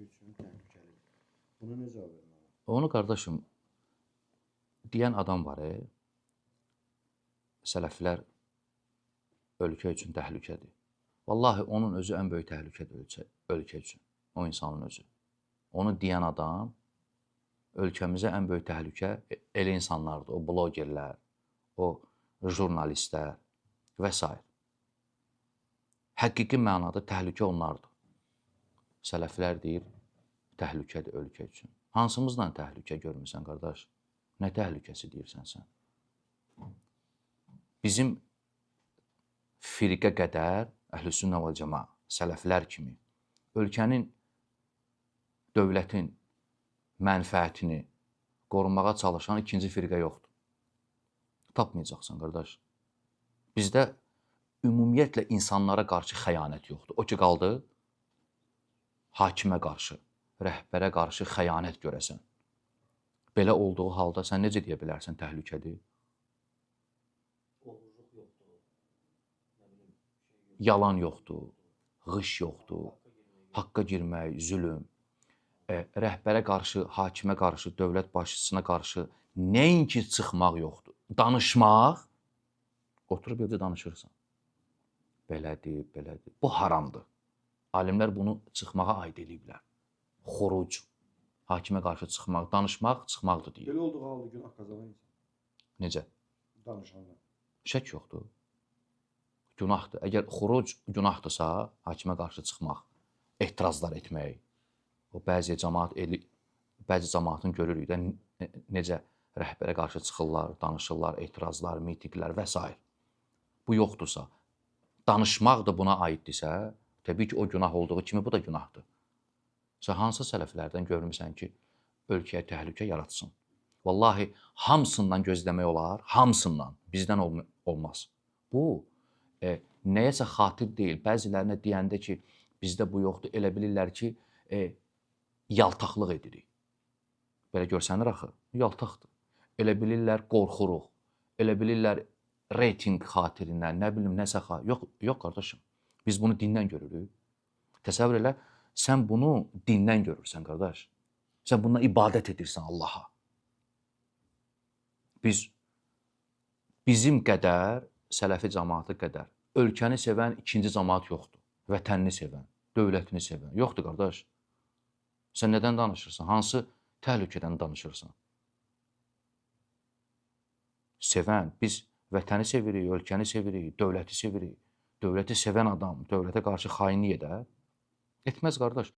ölkə üçün təhlükəlidir. Buna nə cavab vermək olar? Onu qardaşım deyən adam var, sələflər ölkə üçün təhlükədir. Vallahi onun özü ən böyük təhlükədir ölkə üçün. O insanın özü. Onu deyən adam ölkəmizə ən böyük təhlükə elə insanlardır. O blogerlər, o jurnalistlər və s. Həqiqi mənada təhlükə onlardır. Sələflər deyir, təhlükədir ölkə üçün. Hansımızla təhlükə görmüsən, qardaş? Nə təhlükəsi deyirsən sən? Bizim firqə qədər Əhl-i Sünnə vəl Cəmaa, sələflər kimi ölkənin, dövlətin mənfəətini qorumağa çalışan ikinci firqə yoxdur. Tapmayacaqsan, qardaş. Bizdə ümumiyyətlə insanlara qarşı xəyanət yoxdur. O ki qaldı hakimə qarşı, rəhbərə qarşı xəyanət görəsən. Belə olduğu halda sən necə deyə bilərsən təhlükədir? Oğurluq yoxdur. Nə bilim, şey yoxdur. Yalan yoxdur, ğış yoxdur, haqqa girmək, zülüm, rəhbərə qarşı, hakimə qarşı, dövlət başçısına qarşı nəinki çıxmaq yoxdur. Danışmaq, oturub evdə danışırsan. Belədir, belədir. Bu haramdır. Alimlər bunu çıxmağa aid eləyiblər. Xuruc, hakimə qarşı çıxmaq, danışmaq, çıxmaqdır deyir. Belə olduğu halda günah qazanan insan. Necə? Danışanlar. Şək yoxdur. Günahdır. Əgər xuruc günahdırsa, hakimə qarşı çıxmaq, etirazlar etmək, o bəzi cəmaat bəzi cəmaatın görürük də necə rəhbərə qarşı çıxırlar, danışırlar, etirazlar, mitinqlər və s. Bu yoxdursa, danışmaq da buna aiddirsə, təbii ki, o günah olduğu kimi bu da günahdır. Sən hansı sələflərdən görmüsən ki, ölkəyə təhlükə yaratsın? Vallahi hamısından gözləmək olar, hamısından, bizdən olmaz. Bu nəyəsə xatir deyil. Bəzilərinə deyəndə ki, bizdə bu yoxdur, elə bilirlər ki, yaltaqlıq edirik. Belə görsənir axı, yaltaqdır. Elə bilirlər qorxuruq, elə bilirlər reyting xatirinə, nə bilim, nəsə xatirinə. Yox, yox qardaşım, biz bunu dindən görürük. Təsəvvür elə, sən bunu dindən görürsən, qardaş. Sən bununla ibadət edirsən Allaha. Biz, bizim qədər, sələfi cəmaatı qədər, ölkəni sevən ikinci cəmaat yoxdur. Vətənini sevən, dövlətini sevən. Yoxdur, qardaş. Sən nədən danışırsan? Hansı təhlükədən danışırsan? Sevən, biz vətəni sevirik, ölkəni sevirik, dövləti sevirik. Dövləti sevən adam dövlətə qarşı xainlik edər? Etməz, qardaş.